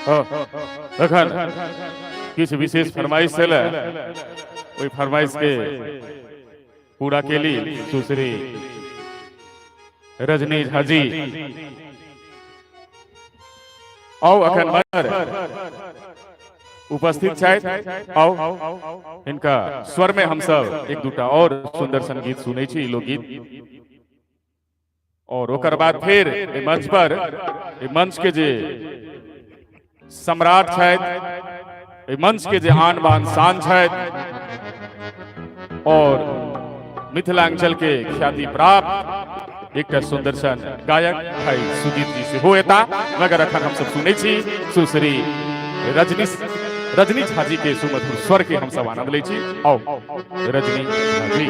एखन किछु विशेष फरमाइश छलै, ओहि फरमाइश के पूरा केली सुश्री रजनी झा जी। आउ अखन मंच उपस्थित छथि, आउ हिनका स्वर में हम सब एक दूटा और सुंदर सन गीत सुनै छी, लोकगीत। और ओकर बाद फिर एहि मंच पर एहि मंच के जे सम्राट छथि, एहि मंच के जे आन बान शान छथि और मिथिलांचल के ख्याति प्राप्त एकटा सुंदर सन गायक भाई सुजीत जी सेहो एता। मगर अखन हम सब सुनै छी सुश्री रजनी रजनी झा जी के सुमधुर स्वर के हम सब आनंद लै छी। आओ रजनी झा जी।